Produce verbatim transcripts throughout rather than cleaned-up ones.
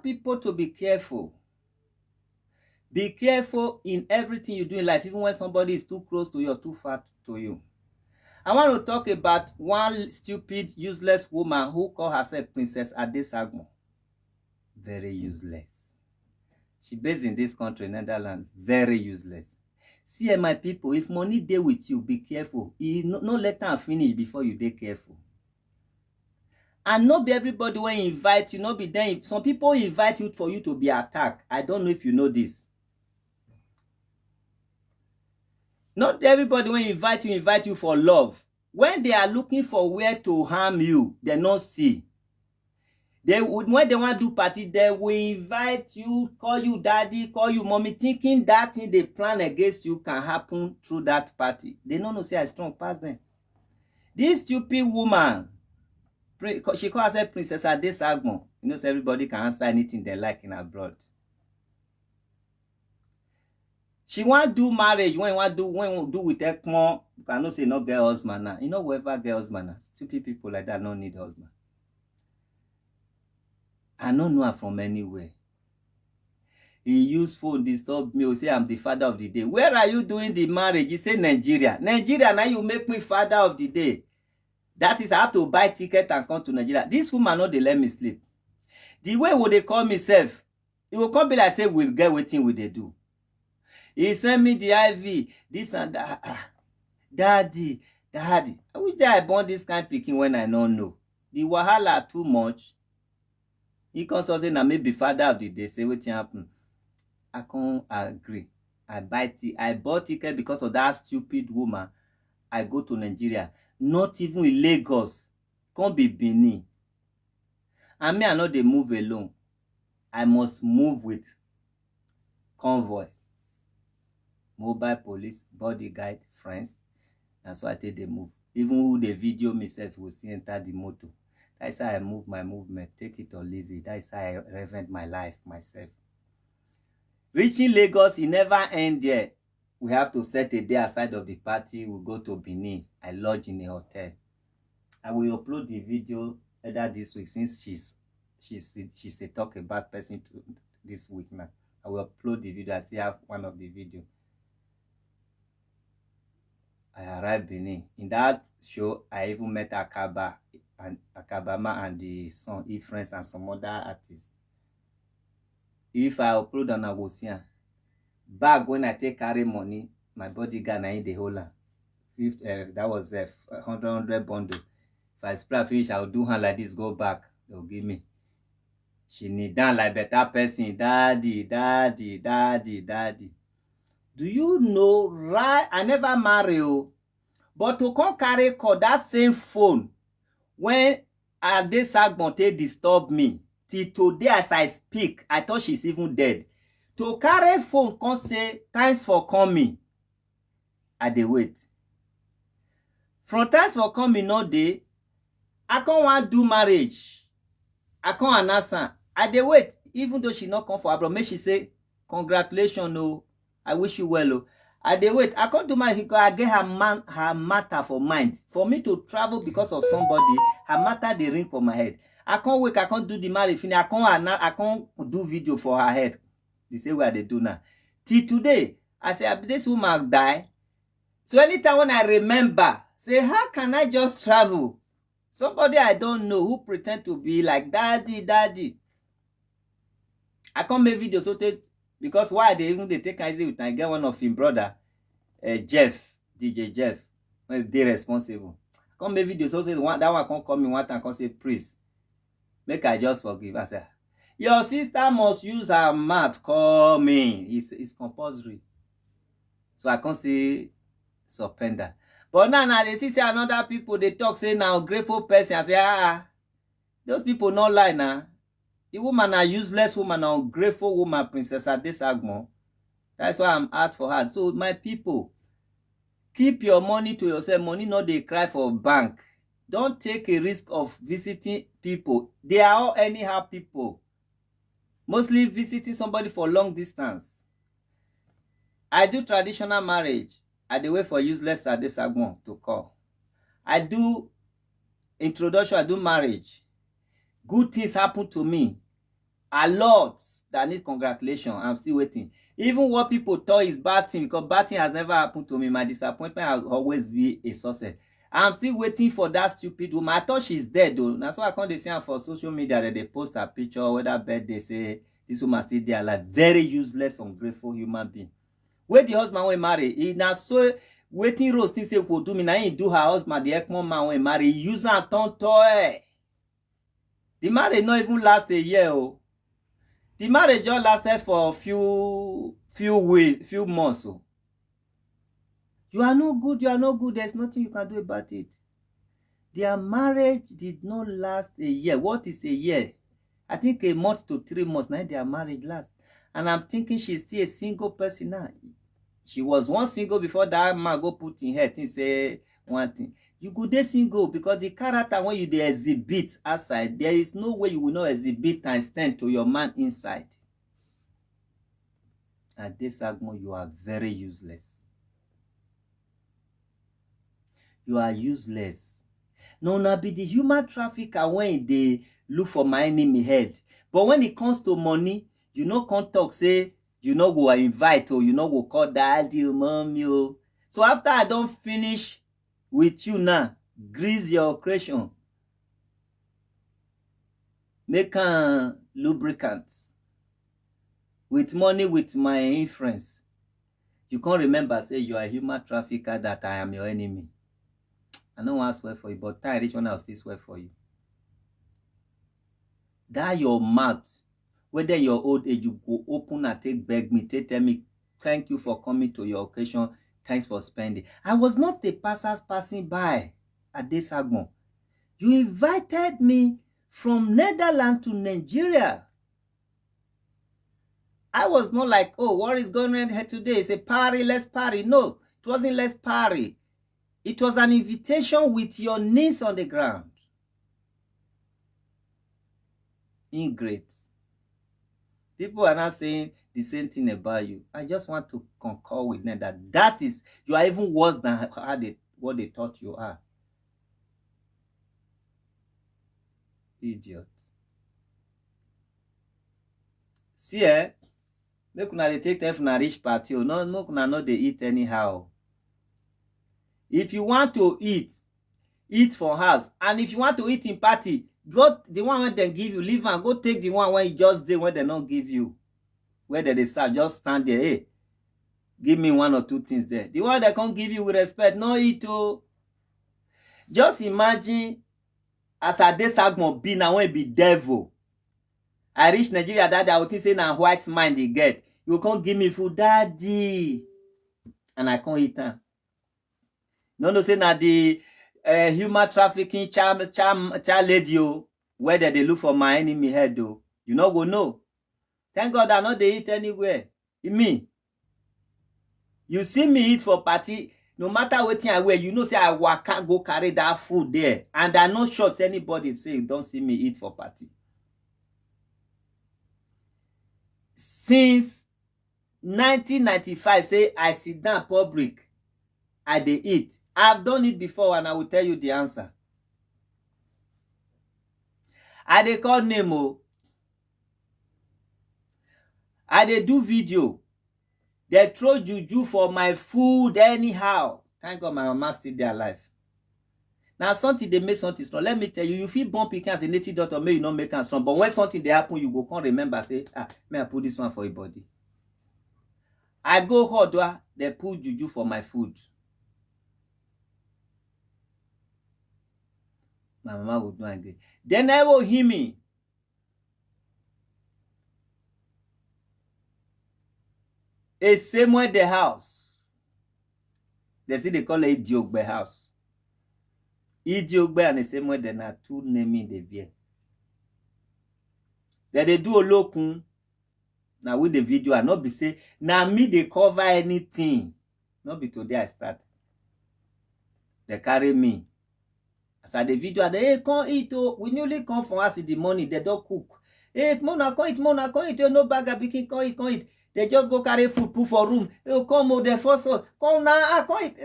people to be careful. Be careful in everything you do in life, even when somebody is too close to you or too far to you. I want to talk about one stupid, useless woman who call herself Princess Adesagmo. Very useless. She based in this country, Netherlands. Very useless. See, eh, my people, if money dey with you, be careful. E no, no let am finish before you dey careful. And no be everybody wey invite you, no be dem. Some people invite you for you to be attacked. I don't know if you know this. Not everybody wey invite you, invite you for love. When they are looking for where to harm you, they no see. They would, when they wan do party, they will invite you, call you daddy, call you mommy, thinking that thing they plan against you can happen through that party. They no know say I strong pass them. This stupid woman, pri-, she call herself Princess Adesagbon. You know say everybody can answer anything they like in abroad. She wan do marriage, when wan do, when wan do with Ekpon, you can know say no get husband now. You know whoever get husband now. Stupid people like that no need husband. I no know her from anywhere. He use phone disturb me, oh, say I'm the father of the day. Where are you doing the marriage? He say Nigeria. Nigeria, now you make me father of the day. That is, I have to buy ticket and come to Nigeria. This woman no dey let me sleep. The way wey they call me sef, e go come be like say we get wetin we dey do. He send me the I V, this and that. Ah, daddy, daddy. I wish that I born this kind pikin when I no know. The wahala too much. He come say na me be father of the day. Say wetin happen? I come agree. I buy ti-, I bought ticket because of that stupid woman. I go to Nigeria, not even in Lagos, come be Benin. And me, I no dey move alone. I must move with convoy, mobile police, bodyguard, friends. Na so I take dey move. Even who dey video me sef go still enter the motor. That's how I move my movement. Take it or leave it. That's how I revent my life myself. Reaching Lagos, e never end there. We have to set a day aside of the party. We go to Benin. I lodge in a hotel. I will upload the video either this week, since she's, she's, she's a talk about person to this week now. I will upload the video. I still have one of the video. I arrived Benin. In that show, I even met Akaba and Akabama and the son, Ifrens, and some other artists. If I upload on Agosia, bag when I take carry money, my bodyguard na him dey hold am. Fifty, uh, that was a hundred, hundred bundle. If I spray finish, I will do hand like this, go back. They'll give me. She kneel down like better person. Daddy, daddy, daddy, daddy. Do you know, right? I never marry, oh. But to come carry call, that same phone, when Adesagbon take disturb me, till today as I speak, I thought she's even dead. To carry phone, come say, "Thanks for coming." I dey wait. From "Thanks for coming" no dey, I come wan do marriage. I come announce am. I dey wait, even though she no come for abroad, make she say, "Congratulations o, I wish you well o." I dey wait. I come do marriage because I get her man, her matter for mind. For me to travel because of somebody, her matter dey ring for my head. I come wake, I come do the marriage finish. I come announce, I come do video for her head. The same way I dey do now. Till today, I say, "Abi this woman die?" So anytime when I remember, say, "How can I just travel?" Somebody I don't know who pretend to be like, "Daddy, daddy." I come make video so take, because why they even dey take am easy with, I get one of him brother, uh, Jeff, D J Jeff, when they responsible. I come make video so say one, that one come call me one time, come say, "Priest, make I just forgive." I say, "Your sister must use her mouth call me. It's, it's compulsory." So I come say, "Surrender." But now, now they see say another people they talk say now grateful person. I say, "Ah, ah, those people not lie now." The woman, a useless woman, an ungrateful woman, Princess Adesagbon. That's why I'm out for her. So, my people, keep your money to yourself. Money no dey cry for bank. Don't take a risk of visiting people. They are all anyhow people. Mostly visiting somebody for long distance. I do traditional marriage. I dey wait for useless Adesagbon to call. I do introduction, I do marriage. Good things happen to me. A lot that need congratulation. I'm still waiting. Even what people thought is bad thing, because bad thing has never happened to me. My disappointment has always been a success. I'm still waiting for that stupid woman. I thought she's dead though. That's why I can't see her for social media that they post her picture, whether birthday, say this woman still there alive. Very useless, ungrateful human being. Where the husband will marry, he now so waiting Rose thing say for do me. Now he do her husband, the Ekmon man will marry. He use her turn toy. The marriage not even last a year. Oh. The marriage just lasted for a few few weeks, few months. Oh. You are no good, you are no good. There's nothing you can do about it. Their marriage did not last a year. What is a year? I think a month to three months. Now their marriage last. And I'm thinking she's still a single person now. She was one single before that man go put in her thing, say one thing. You go dey single because the character when you dey exhibit outside, there is no way you will not exhibit and stand to your man inside. At this segment, you are very useless. You are useless. No, na be the human trafficker when they look for my enemy head. But when it comes to money, you no come talk say you no go invite or you no go call daddy or mommy. Oh. So after I don't finish with you now, grease your operation. Make a lubricant with money with my influence. You can't remember say you are a human trafficker, that I am your enemy. I no wan swear for you, but time reach when I still swear for you. That your mouth, whether your old age, you go open and take beg me, take tell me, "Thank you for coming to your occasion. Thanks for spending." I was not a passers passing by at this Agbon. You invited me from Netherlands to Nigeria. I was not like, "Oh, what is going on here today? It's a party, let's party." No, it wasn't "let's party." It was an invitation with your knees on the ground. Ingrate. People are not saying the same thing about you. I just want to concur with them that that is, you are even worse than how they, what they thought you are. Idiot. See, eh? Make una dey take time una reach party o. No, make una no dey eat anyhow. If you want to eat, eat for house. And if you want to eat in party, go the one wey dem give you, leave am, go take the one wey you just dey wey dem no give you. Where dem dey serve, just stand there, "Hey, give me one or two things there." The one dem come give you with respect, no eat o. Just imagine as Adesagbon be na when e be devil. I reach Nigeria that day, I go think say na white mind e get. You come give me food, "Daddy," and I come eat am. No know say na the uh, human trafficking child, child, child lady o, where dem dey look for my enemy head o. You no go know. Thank God I no dey eat anywhere. E me. You see me eat for party, no matter wetin I wear, you know say I waka go carry that food there. And I no sure say anybody say you don see me eat for party. Since nineteen ninety-five, say I sit down public, I dey eat. I've done it before and I will tell you the answer. I dey call name o. I dey do video. They throw juju for my food anyhow. Thank God my mama still dey alive. Now something dey make something strong. Let me tell you, you fit born pikin as a native doctor, make you no make am strong. But when something dey happen, you go come remember say, "Ah, may I put this one for your body." I go Hodua, they put juju for my food. My mama go do am again. Then I will hear me. A same way the house. They see they call it Idiogbe house. Idiogbe and the same way they na two naming the beer. Then they do Olokun. Now with the video, I not be say, now me they cover anything. Not be today I start. They carry me. As I the video, they, "Hey, come eat o. We newly come from house in the morning. They don't cook. Hey, mona, come eat, mona, come eat. You no bag a pikin, come eat, come eat." They just go carry food, put for room. "Hey, come o, they force us. Come now, ah, come eat."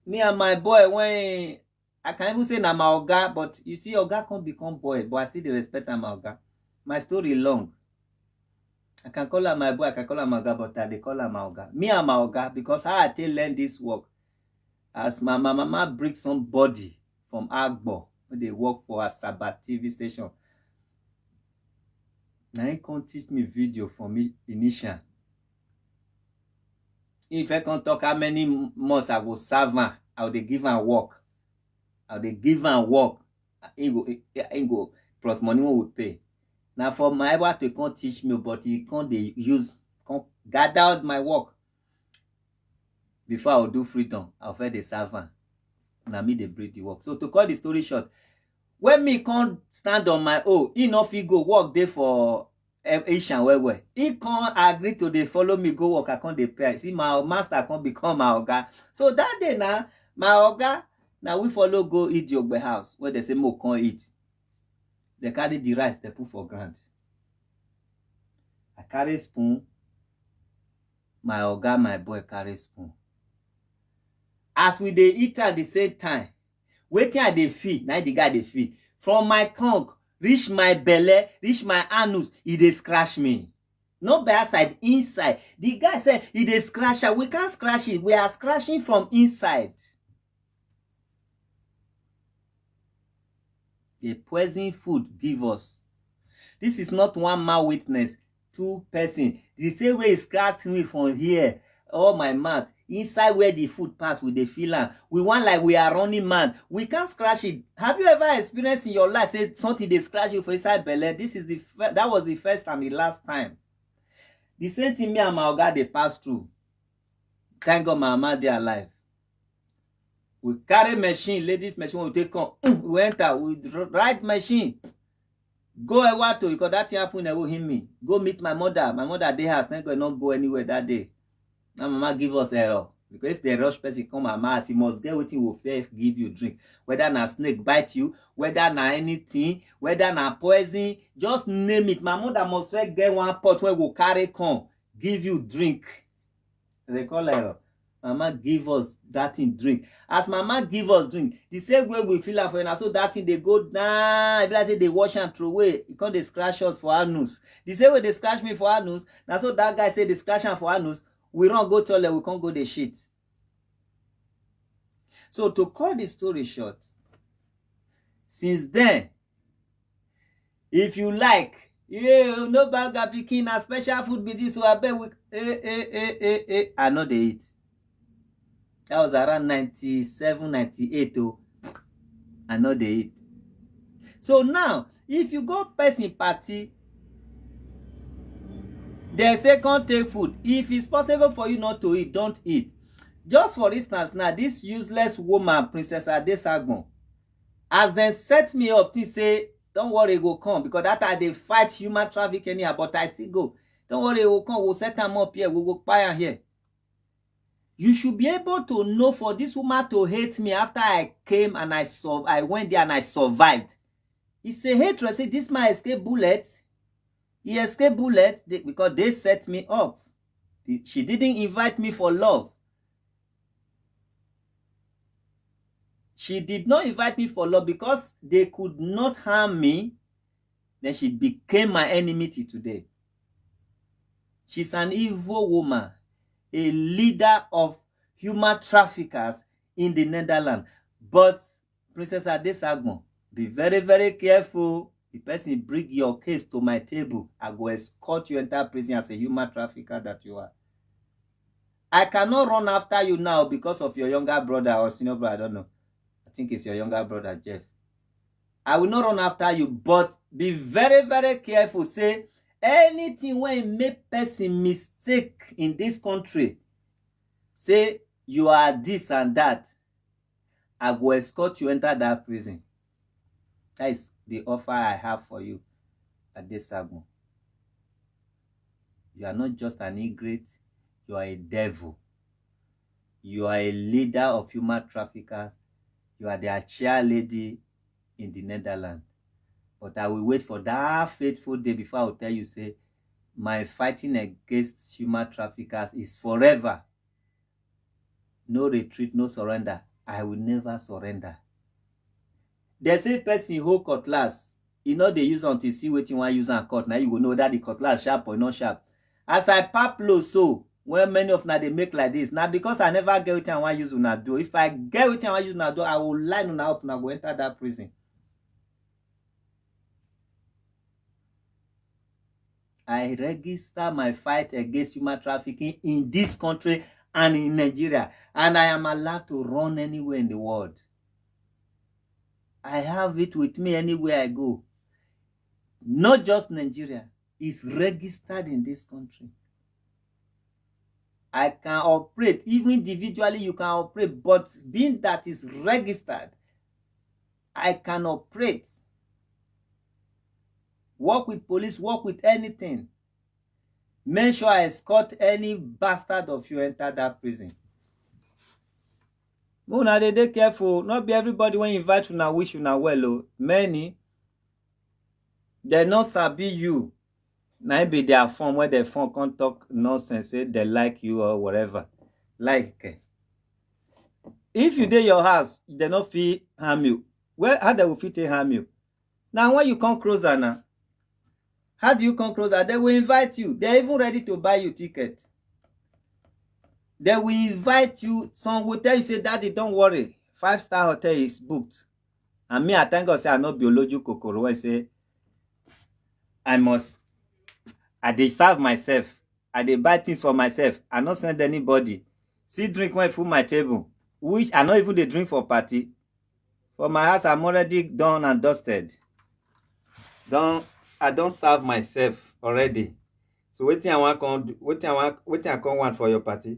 Me and my boy, when I can even say na my oga, but you see, oga can't become boy, but I still dey respect am, my oga. My story long. I can call am my boy, I can call am my oga, but I dey call am my oga. Me and my oga, because how I take learn this work. As my, my mama bring somebody from Agbo, wey dey work for Asaba T V station. Na him come teach me video from i- initial. If I come talk how many m- months I go serve am, I go dey give am work. I go dey give am work. He go, he, he go plus money wey we pay. Na for my wife to come teach me, but he come dey use, come gather out my work. Before I go do freedom, I go first dey serve am. Na me dey breed the work. So to cut the story short, when me come stand on my own, he no fit go work dey for eh, Asian well well. He come agree to dey follow me go work. I come dey pay. See, my master come become my oga. So that day na, my oga, na we follow go eat the ogbe house where they say mo come eat. They carry the rice, they put for ground. I carry spoon. My oga, my boy carry spoon. As we dey eat at the same time, wetin I dey feel, na the guy dey feel. From my tongue, reach my belle, reach my anus, e dey scratch me. No be outside, inside. The guy say e dey scratch am. We can't scratch it. We are scratching from inside. The poison food give us. This is not one man witness, two person. The same way e scratch me from here, all my mouth, inside where the food pass, we dey feel am. We want like we are running man. We can't scratch it. Have you ever experienced in your life say something dey scratch you for inside belle? This is the fir- that was the first and the last time. The same thing me and my oga dey pass through. Thank God my mama dey alive. We carry machine, ladies machine, we take come. We enter, we dr- ride machine. Go Ewato, because that thing happen, e him me. Go meet my mother. My mother dey house, thank God, not go anywhere that day. My mama give us error. Because if they rush person come my house, he must get wetin we fit give you drink. Whether na snake bite you, whether na anything, whether na poison, just name it. My mother must first get one pot wey go carry come give you drink. They call her. Mama give us that thing drink. As mama give us drink, the same way we feel am for, na so that thing dey go down. E be like say they wash and throw away. E come dey scratch us for anus. The same way they scratch me for anus, na so that guy say they scratch am for anus. We run go toilet, we come go dey shit. So to cut the story short, since then, if you like, yeah, no bag of pikin, na special food be this. So I bet we, eh, eh, eh, eh, eh, I no dey eat. That was around ninety-seven, ninety-eight. Oh, I no dey eat. So now, if you go person party, they say come take food. If it's possible for you not to eat, don't eat. Just for instance, now this useless woman, Princess Adesagbon, as dem set me up, think say, don't worry, e go come, because that I dey fight human traffic anyhow, but I still go. Don't worry, e go come, we'll set am up here, we go buy am here. You should be able to know for this woman to hate me after I came and I surv- I went there and I survived. It's a hatred. Say this man escaped bullet. He escaped bullet they- because they set me up. The- She didn't invite me for love. She did not invite me for love because they could not harm me. Then she became my enemy till today. She's an evil woman, a leader of human traffickers in the Netherlands. But Princess Adesagbon, be very, very careful. The person bring your case to my table, I go escort you enter prison as a human trafficker that you are. I cannot run after you now because of your younger brother or senior brother, I don't know. I think it's your younger brother, Jeff. I will not run after you, but be very, very careful. Say anything wey make person mistake in this country, say you are this and that, I go escort you enter that prison. That is the offer I have for you, Adesagbon. You are not just an ingrate, you are a devil. You are a leader of human traffickers. You are their chair lady in the Netherlands. But I will wait for that fateful day before I will tell you, say, my fighting against human traffickers is forever. No retreat, no surrender. I will never surrender. They say person hold cutlass, e no dey use until see wetin wan use am cut, na you go know whether the cutlass sharp or e no sharp. As I pap low so, when many of una dey make like this, na because I never get wetin I wan use una do. If I get wetin I wan use una do, I will line una up, una go enter that prison. I register my fight against human trafficking in this country and in Nigeria, and I am allowed to run anywhere in the world. I have it with me anywhere I go. Not just Nigeria, it's registered in this country. I can operate, even individually you can operate, but being that is registered, I can operate. Work with police, work with anything. Make sure I escort any bastard of you enter that prison. Make una dey dey careful. No be everybody wey invite una wish una well o. Many, dem no sabi you. Na im be their fun, wey dem fun come talk nonsense, say dem like you or whatever. Like, eh, if you dey your house, dem no fit harm you. Well, how dem go fit take harm you? Na when you come closer na. How do you come closer? Dem will invite you. Dem even ready to buy you ticket. Dem will invite you. Some will tell you say, "Daddy, don't worry. Five star hotel is booked." And me, I thank God say I no be oloju kokoro wey say I must, I dey serve myself. I dey buy things for myself. I no send anybody. See drink wey full my table, which I no even dey drink for party. For my house, I'm already done and dusted. Don, I don serve myself already. So wetin I wan come do? Wetin I wan, wetin I come want for your party?